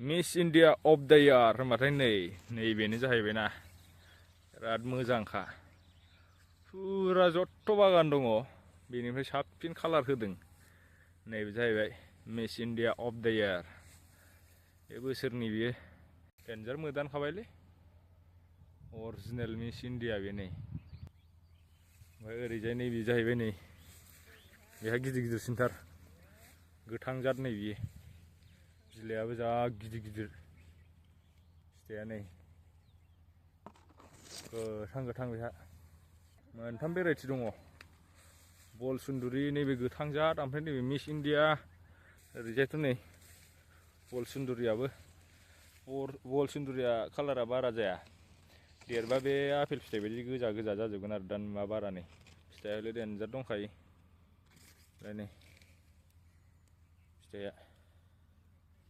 miss India of द year होनबाथाय नैबेनो जाहैबायना बिराद मोजांखा फुरा जत्थ' बागान दङ बेनिफ्राय साबसिन कालार होदों नैबे जाहैबाय मिस इन्डिया अफ द इयार बे बोसोरनि बियो डेन्जार मोदानखाबायलै अरिजिनेल मिस इन्डिया बे नै ओमफ्राय ओरैजाय नैबे जाहैबाय नै बेहा गिदिर गिदिरसिनथार गोथां जाद नै बियो बिलाइआबो जा गिदिर गिदिर फिथाइया नै गोथां गोथां बेहा मोनथाम भेराइटि दङ बल सुन्दुरि नैबे गोथां जाद ओमफ्राय नैबे मिस इन्डिया ओरैजायथ' नै बल सुन्दुरियाबो बल सुन्दुरिया कालारा बारा जाया देरबा बे आपेल फिथाइ बायदि गोजा गोजा जाजोबगोन आरो दा नुवा बारा नै फिथाइयालाय देन्जार दंखायो ओमफ्राय नै फिथाइया